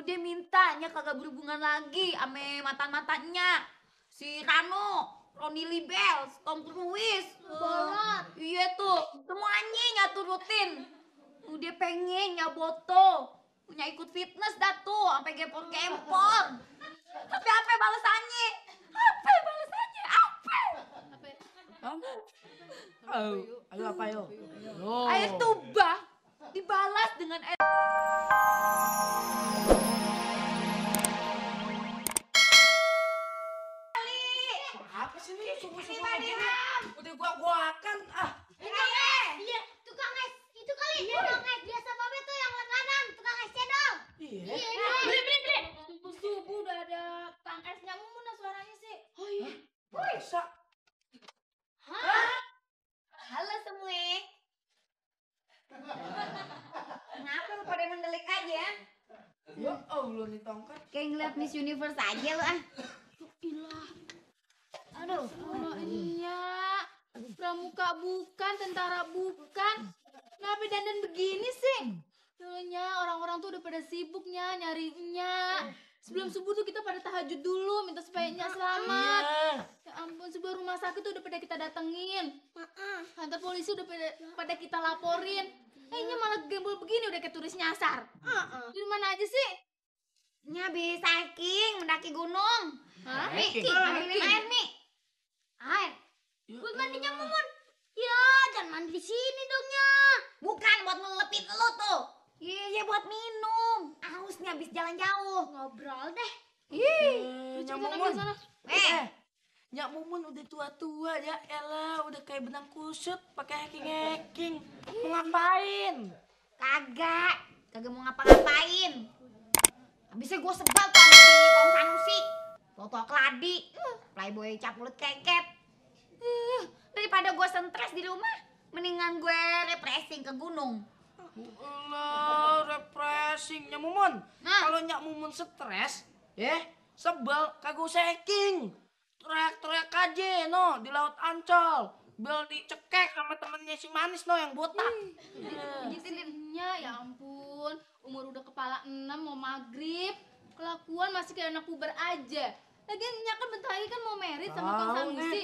Dia mintanya kagak berhubungan lagi ame mantan-mantannya. Si Rano, Ronnie Lee Bell, Tom Cruise. Iya tuh, semuanya nyaturutin. Dia pengen nyaboto. Punya ikut fitness dah tuh, sampai gempor-gempor. Tapi apa balasannya? Apa balasannya? Apa? Ayo apa yo? Air tuba dibalas dengan air. Apa sih nih? Subuh-subuh Ini begini. Udah gua akan Iya, tukang es itu kali. Tukang es biasa Babe tuh yang langganan, tukang es cendol. Iya. Beli. Subuh-subuh udah ada tukang esnya Mumun suaranya sih. Oh iya. Bisa. Halo semua. Kenapa lu pada mendelik aja? Ya Allah nih tongkat. Kayak ngeliat Miss Universe aja lu ah. Ilah. Aduh. Oh iya. Pramuka bukan, tentara bukan. Kenapa dandan begini sih? Dulunya orang-orang tuh udah pada sibuknya nyarinya. Sebelum subuh tuh kita pada tahajud dulu, minta supaya Nya selamat. Ya ampun, sebuah rumah sakit tuh udah pada kita datengin. Kantor polisi udah pada kita laporin. Nya malah gembul begini udah kayak turis nyasar. Di mana aja sih? Nya bisa hiking, mendaki gunung. Hah? Nih, air nih. Air. Buat mandinya Mumun. Ya, jangan mandi di sini dong ya. Bukan buat melepit lu tuh. Iya, buat minum. Hausnya habis jalan jauh. Ngobrol deh. Nyak Mumun. Sana. Nyak Mumun udah tua-tua ya elah, udah kayak benang kusut pakai hacking. Mau ngapain? Kagak mau ngapa-ngapain. Habisnya gue sebel tuh sama si Kong Sanusi. Toto keladi, playboy cap mulut keket. Daripada gue stres di rumah, mendingan gue refreshing ke gunung. Allah, refreshing Nyak Mumun. Nah. Kalau Nyak Mumun stres, ya sebel kagak usah hacking. Teriak-teriak aja no di Laut Ancol. Bel dicekek sama temennya si Manis no yang botak. Nya ya ampun, umur udah kepala 6 mau maghrib, kelakuan masih kayak anak puber aja. Lagian Nya kan bentar lagi kan mau merit sama Kang Sanusi.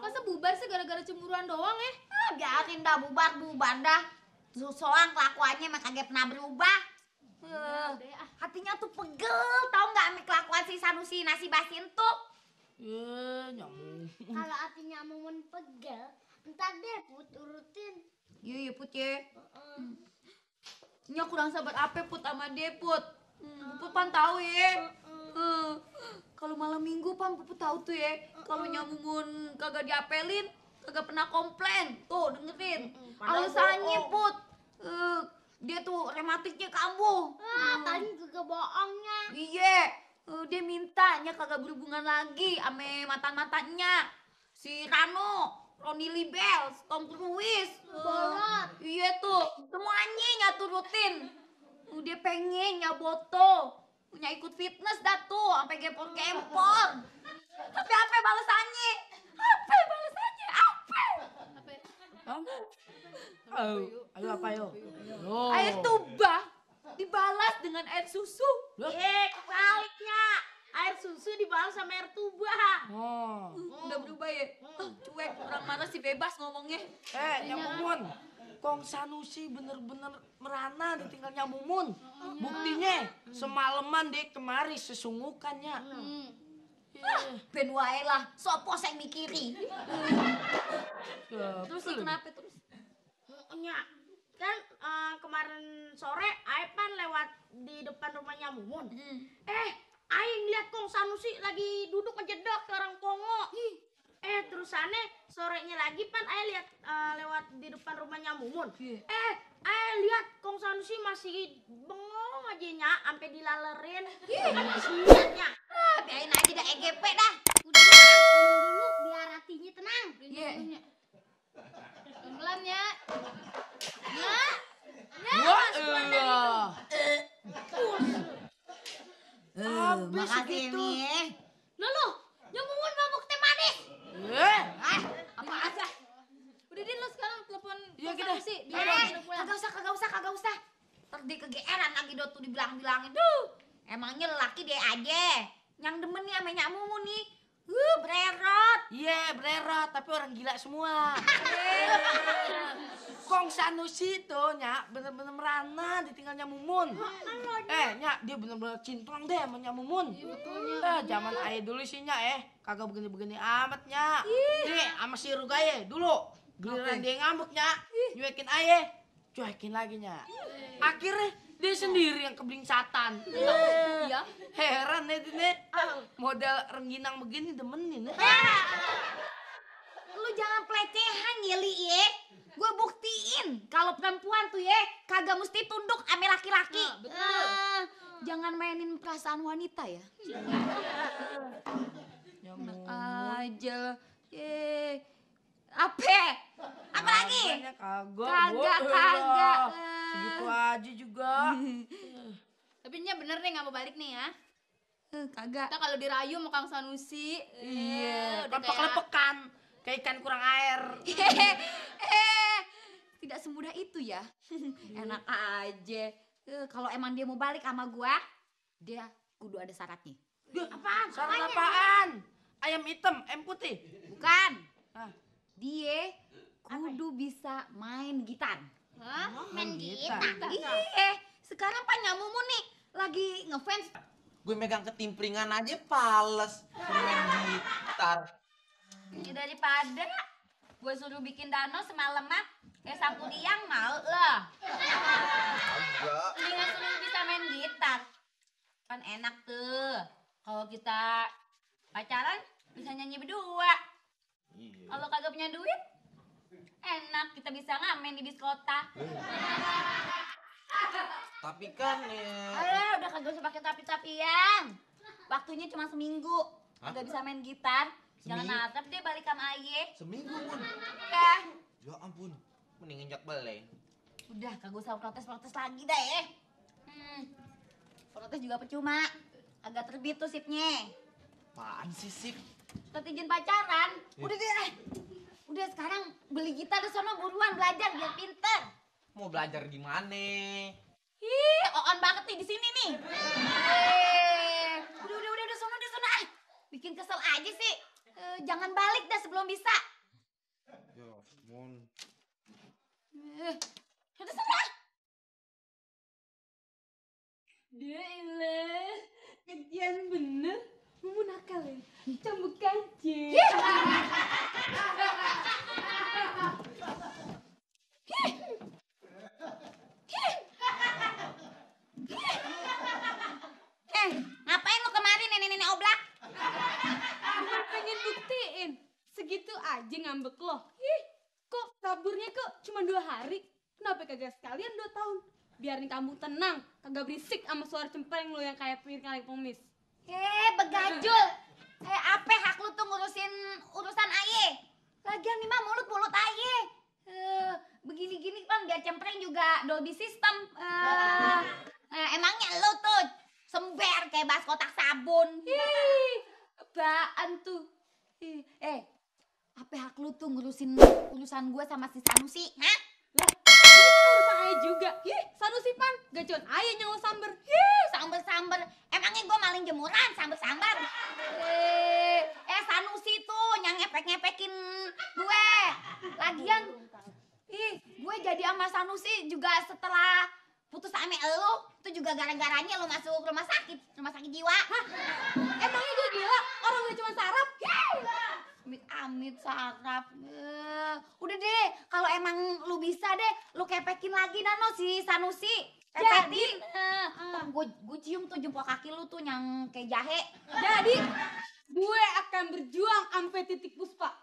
Masa bubar sih gara-gara cemburuan doang ya? Biarin dah bubar dah. Soang kelakuannya emang kagak pernah berubah. Hatinya tuh pegel, tau nggak sama kelakuan si Sanusi nasi basin tuh. Nyak Mumun. Kalau hatinya Mumun pegel, entar deh urutin. Iya Put ya. Nya kurang sabar apa Put sama dia Put. Puput pan tahu ya. Kalau malam minggu pan Puput tahu tuh ya. Kalau Nya Mumun kagak diapelin, kagak pernah komplain. Tuh dengerin. Alasannya Put. Dia tuh rematiknya kambuh. Tadi juga bohongnya. Iya. Dia mintanya kagak berhubungan lagi ame mantan-mantannya. Si Rano, Ronnie Lee Bell, Tom Cruise. Iya tuh, semuanya nyaturutin. Dia pengen nyaboto. Punya ikut fitness dah tuh, sampai gempor-gempor. Tapi apa balasannya? Apa balasannya? Apa? Ayo apa yo? Air tuba dibalas dengan air susu. Kebaliknya. Air susu dibalas sama air tuba. Udah berubah ya? Cuek, orang marah sih bebas ngomongnya. Nyak Mumun. Kong Sanusi bener-bener merana ditinggal Nyak Mumun. Buktinya semalaman deh kemari sesunggukannya. Ben wae lah, sopo sing mikiri. Terus lu kenapa terus? Nya, kan kemarin sore Aipan lewat di depan rumahnya Mumun. Aing lihat Kong Sanusi lagi duduk ngejedok ke orang Pongo. Terusannya sorenya lagi pan Aing lihat lewat di depan rumahnya Mumun. Aing lihat Kong Sanusi masih bengong aja Nya, sampai dilalerin. Kasihannya. Biarin aja dah EGP dah. Udah minum dulu biar hatinya tenang. Iya. Pelan ya. Makasih nih. Lalu, Nya Mumun mabuk teh manis. Apa aja? Udah Din, lo sekarang telepon Iya, Kang kita. Sanusi biar dia udah pulang. Kagak usah. Ntar dia kegeeran lagi tuh dibilang-bilangin. Duh. Emangnya lelaki deh aja. Yang demen nih sama Nyak Mumu nih. Bererot. Iya, bererot, tapi orang gila semua. Kong Sanusi tuh, Nyak, bener-bener merana ditinggalnya Mumun. Nyak, dia bener-bener cintrong deh sama Nyak Mumun. Zaman ayah dulu sih, Nyak, kagak begini-begini amat, Nyak. Nih, sama si Rugaye dulu. Giliran dia ngambek, Nyak, nyuekin ayah, cuekin lagi, Nyak. Akhirnya dia sendiri yang keblingsatan. Iya. Heran ya, Dine. Model rengginang begini demenin. Lu jangan pelecehan ya, Li, ya. Gue buktiin kalau perempuan tuh ya kagak mesti tunduk sama laki-laki. Betul. Jangan mainin perasaan wanita ya. Enak aja. Apa? Apa lagi? Kagak. Segitu aja juga. Tapi Nya bener nih nggak mau balik nih ya. Kagak. Kita kalau dirayu sama Kang Sanusi. Iya, udah lepek-lepekan. Kayak ikan kurang air. Tidak semudah itu ya. Enak aja. Kalau emang dia mau balik sama gua, dia kudu ada syaratnya. Apaan? Syarat apaan? Ayam hitam, ayam putih. Bukan. Hah? Dia kudu bisa main gitar. Hah? Main gitar. Iya, sekarang Pak Nyamumu nih lagi ngefans. Gue megang ketimpringan aja pales. Main gitar. Ya daripada gue suruh bikin danau semalaman, kayak sapu liang mau lah. Agak. Mendingan suruh bisa main gitar. Kan enak tuh. Kalau kita pacaran bisa nyanyi berdua. Iya. Kalau kagak punya duit, enak kita bisa ngamen di bis kota. Tapi kan ya. Udah kagak usah pakai tapi-tapian. Waktunya cuma seminggu. Kagak bisa main gitar. Jangan Seminggu? natap deh balik sama Aye. Seminggu pun. Ya, Ya ampun. Mending injak beleng. udah kagak usah protes-protes lagi dah ya. Protes juga percuma. Agak terbit tuh sipnya. Apaan sih sip? Surat izin pacaran. Udah deh. Udah sekarang beli gitar di sono buruan belajar biar pinter. Mau belajar gimana? On banget nih di sini nih. Udah sono ah. Bikin kesel aja sih. Jangan balik dah sebelum bisa. Ya ampun. Udah sono ah. Dailah, kejadian bener. Mau nakal ya? Cambuk aja. Ngapain lu kemarin nenek-nenek oblak? Cuma pengen buktiin. Segitu aja ngambek lo. Kok kaburnya kok cuma 2 hari? Kenapa kagak sekalian 2 tahun? Biarin kamu tenang, kagak berisik sama suara cempreng lo yang kayak piring kali pengemis. Begajul. Apa hak lu tuh ngurusin urusan Aye? Lagian nih mah mulut-mulut Aye. Begini-gini kan biar cempreng juga Dolby System. Emangnya lu tuh sember kayak bas kotak sabun. Apaan tuh? Apa hak lu tuh ngurusin urusan gue sama si Sanusi? Hah? Lah, ini kan urusan ayah juga. Sanusi pan, gacuan ayah yang lo samber. Samber-samber. Emangnya gue maling jemuran samber-samber? Sanusi tuh yang ngepek-ngepekin gue. Lagian, gue jadi sama Sanusi juga setelah putus sama elu. Itu juga gara-garanya lu masuk rumah sakit jiwa. Emangnya gue gila? Orang gue cuma sarap. Amit sarap. Udah deh, kalau emang lu bisa deh, lu kepekin lagi dah no si Sanusi. Kepekin. Gue cium tuh jempol kaki lu tuh yang kayak jahe. Jadi, gue akan berjuang sampai titik puspa.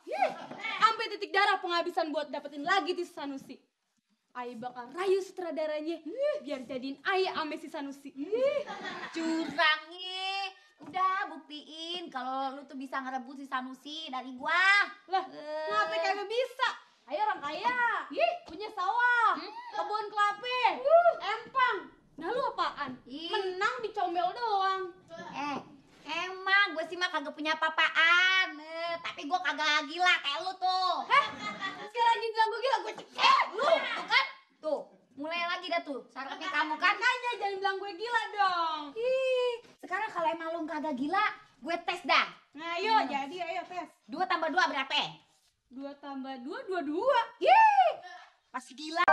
Sampai titik darah penghabisan buat dapetin lagi si Sanusi. Ayah bakal rayu sutradaranya biar jadiin ayah ame si Sanusi. Curangnya. Udah buktiin kalau lu tuh bisa ngerebut si Sanusi dari gua. Lah, ngapa kagak bisa? Ayo orang kaya, punya sawah, kebun kelapa, empang. Nah lu apaan? Menang di comel doang. Emang gue sih mah kagak punya apa-apaan. Tapi gue kagak gila kayak lu tuh. Sekarang lagi bilang gue gila, gue cekek lu. Tuh kan? Tuh, mulai lagi dah tuh. Sarapnya kamu kan? Makanya jangan bilang gue gila dong. kagak gila, gue tes dah. Nah, ayo jadi ayo tes. 2 tambah 2 berapa? 2 tambah 2 22. Yeay, pasti gila.